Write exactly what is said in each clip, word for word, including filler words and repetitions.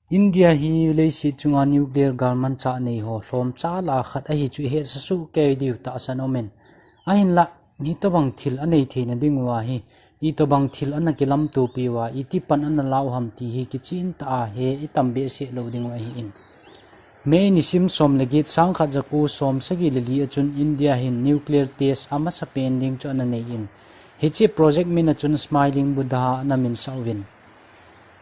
India hi leiset chunga nuclear galmanchah nei ho lhomcha lah a khat ahi chu ihet sah soh kei diu tahsan aumin. Ahinlah, hitobang thil anei theina ding uva hi, itobang thil ana kilamtopi uva, iti pan ana la u ham ti hi kichen tah a he itam behseh lou ding u ahi in. May nisim som le get, sangkhat jako som sagi le li a chun India hin nuclear test amasa pen ding chu ana nei in, hiche project min a chun Smiling Buddha ana minsah uvin.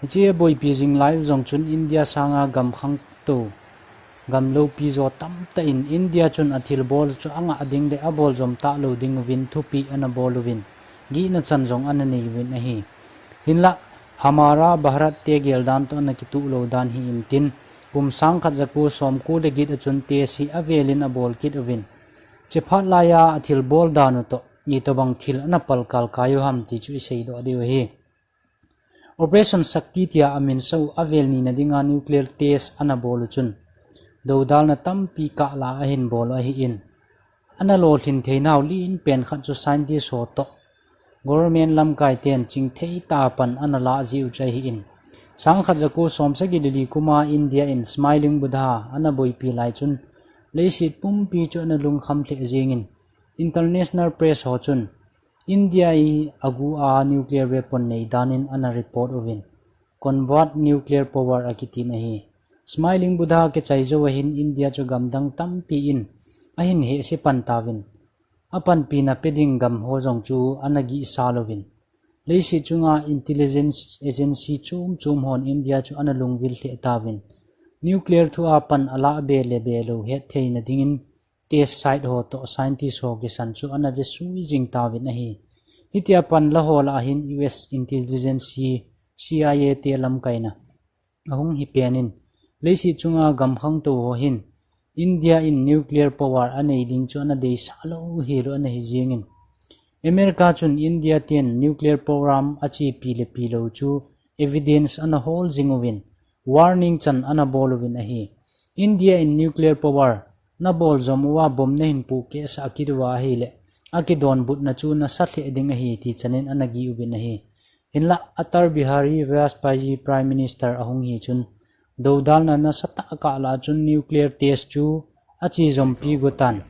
Hiche aboipi jing lai u jong chun India sanga gam khangtou, gam loupi jo tamtah in India chun athilbol chu angah ding le abol jom talou ding uvin thupeh ana bol uvin, gihna chan jong ana nei uvin ahi. Hinlah, Hamara Bharat te gel dan toh ana kituh lou dan hi intin, kum sangkhat jako som ko le get a chun test hi avel in abol kit uvin. Chephat laiya athilbol dan u toh itobang thil ana palkal kai u ham ti chu isei doh diu ahi. Operation Shakti tia aminsah u avel nina dinga nuclear test ana bol u chun, doudalna tampi kah lah a ahin bol u ahi in. Ana lolhin theinau lien pen khat chu scientist ho toh government lamkai ten chingthei tah a pan ana lah jiu chu ahi in. Sangkhat jako som sagi le li kum a India in Smiling Buddha ana boipi lai chun, leiset pumpi chu ana lungkham lheh jeng in. International press ho chun, India in agu a nuclear weapon nei dan in ana report uvin, convert nuclear power akitin ahi. Smiling Buddha kichai jou a hin India chu gamdang tampi in ahin hehse pan tauvin, apanpina pe ding gam ho jong chu ana gihsa louvin, leiset chunga intelligence agency chom chom hon India chu ana lungvil lheh tauvin, nuclear thu a pan alah be le be lou hettheina dingin test site ho toh scientist ho kisan chu ana vesui jing tauvin ahi. Hitia pan la ho lah a hin U S intelligence, C I A te lamkaina ahung hi pen in, leiset chunga gam khangtou ho hin India in nuclear power anei ding chu ana deisah lou hel u ana hi jeng in. America chun India ten nuclear program achepi le pi lou chu evidence ana hol jing uvin, warning chan ana bol uvin ahi. India in nuclear power nabol jom uva bomb nahin pohkeh sah kit uva ahile, akidonbutna chu nasa lheh ding ahi ti chan in ana gih uvin ahi. Hinlah Atal Bihari Vajpayee Prime Minister ahung hi chun, doudalna nasatah a kah lah a chun nuclear test chu ache jompi got tan.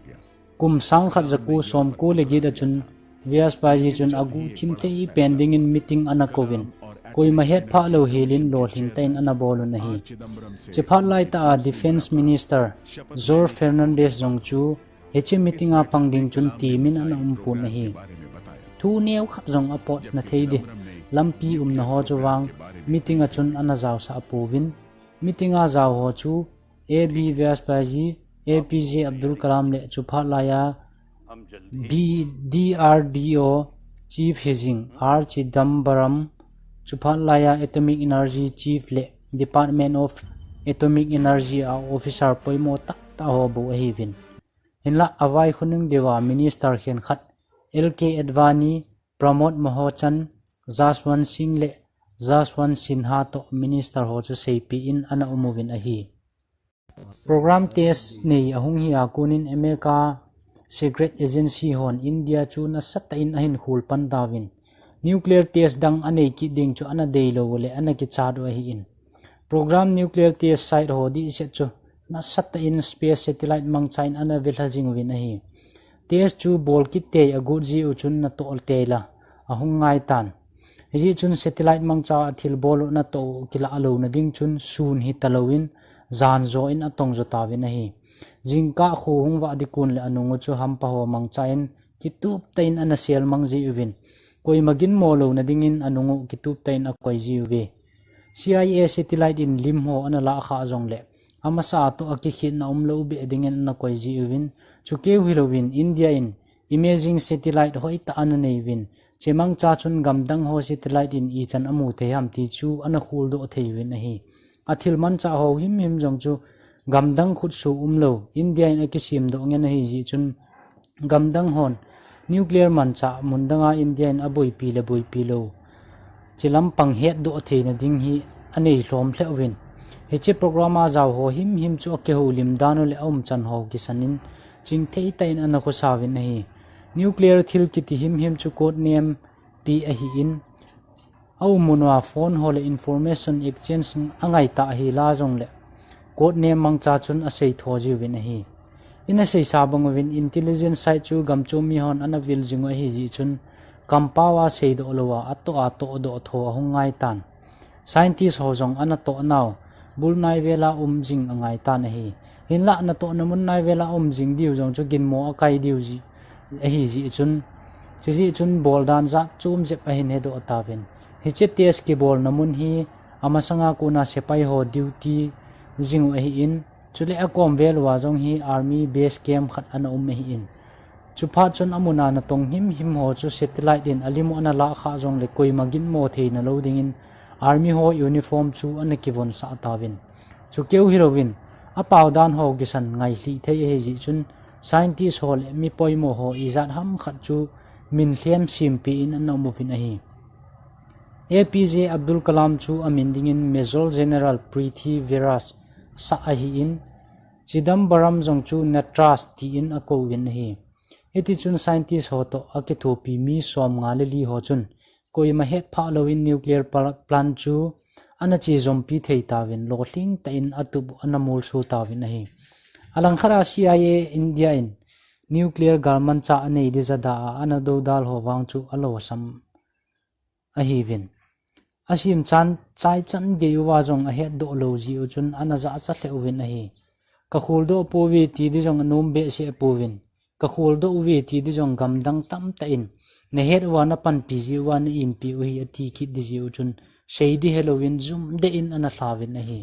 Kum sangkhat jako som ko le get a chun Vajpayee chun agu thim thei pen dingin meeting ana kouvin, koima hetphah lou hel in lolhing tah in ana bol un ahi. Chephat lai tah a Defence Minister Jorge Fernandez jong chu hiche meeting a pang ding chun team in ana um pon ahi. Thu neo khat jong apot na thei ding lampi umna ho chu vang meeting a chun ana jaosah pouvin, meeting a jao ho chu A B Vajpayee, A P J Abdul Kalam le chuphat laiya B, D R D O Chief hi jing R Chidambaram, chuphat laiya Atomic Energy Chief le Department of Atomic Energy a officer poimo tahtah ho bou ahiuvin. Hinlah avaikhoning deuva minister khenkhat L K Advani, Pramod Mahajan, Jaswant Singh le Jaswant Sinha toh minister ho chu seipeh in ana umuvin ahi. Program test nei ahung hi a konin America Secret Agency hon India chu nasatah in ahin khol pan tauvin, nuclear test dang anei kit ding chu ana deilou u le ana kichat u ahin. Program nuclear test site ho dihset chu nasatah in space satellite mangcha in ana velha jing uvin ahi. Test chu bol kit tei agot jeh u chun natoh tei la ahung ngai tan. Hijeh chun satellite mangcha a thilbol u natoh u kilah louna ding chun sun hita louvin jan jo in atong jo tauvin ahi. Jingkah kho hung vah ding kon le anung u chu hampa ho mangcha in kitup tah in ana sel mang jeh uvin, koima ginmo louna dingin anung u kitup tah in akoi jeh uve. C I A satellite in lim ho ana lah khah jongle, amasa toh akikhetna umlou beh dingin ana koi jeh uvin, chukeu hilouvin India in imaging satellite hoitah ana nei uvin, chemangcha chun gamdang ho satellite in ichan amu thei ham ti chu ana kholdoh thei uvin ahi. Athil manchah ho himhim jong chu gamdang khutsuh umlou, India in akisemdoh ngen ahi jeh chun, gamdang hon nuclear manchah mun danga India in aboipi le boipi lou, che lampang hetdoh theina ding hi anei lhom lheh uvin. Hiche program a jao ho himhim chu akihoulim dan u le aumchan ho kisan in chingthei tah in ana khosa uvin ahi. Nuclear thil kiti himhim chu code name pi ahin, a um mun uva phone ho le information exchange angai ta ahi la jongle, code name mangcha chun asei tho jiuvin ahi. Ina seisa bang uvin intelligence side chu gamchom mi hon ana vil jing u ahi jeh chun, kampao a seidoh lou a, atoh a tohdoh tho ahung ngai tan. Scientist ho jong ana toh nau, bul nai vela um jing angai tan ahi. Hinlah natohna mun nai vela um jing diu jong chu ginmo akai diu jeh ahi jeh chun, chujeh chun bol dan jat chom jep ahin hedoh tauvin. Hiche test kibolna mun hi amasanga kona sepai ho duty jing u ahin, chule akom vel uva jong hi army base camp khat ana um ahin. Chuphat chun amun a natong himhim ho chu satellite in alim u ana lah khah jongle koima ginmo theina lou dingin army ho uniform chu ana kivonsah tauvin. Chukeu hilouvin, apao dan ho kisan ngailhih thei ahi jeh chun scientist ho le mi poimo ho ijat ham khat chu min lhem sempi in ana um uvin ahi. A P J Abdul Kalam chu amin dingin Major General Prithviraj Shah ahin, Chidambaram jong chu Natarajan tin akouvin ahi. Hitichun scientist ho toh akithopi mi somnga le li ho chun koima hetphah louvin nuclear pla-, plant chu ana chejompi thei tauvin lolhing tah in atup ana molso tauvin ahi. Alangkhat a C I A India in nuclear galmanchah anei ding jada a ana doudal ho vang chu alosam ahiuvin. Asemchan chaichan gei uva jong ahetdoh lou jeh u chun ana jachat lheh uvin ahi. Kakholdoh pouve ti ding jong anom behseh pouvin. Kakholdoh uve ti ding jong gamdang tamtah in, nahet uva napanpi jeh uva na impi u ahi ati kit ding jeh u chun, sei ding helouvin jumdeh in ana lhauvin ahi.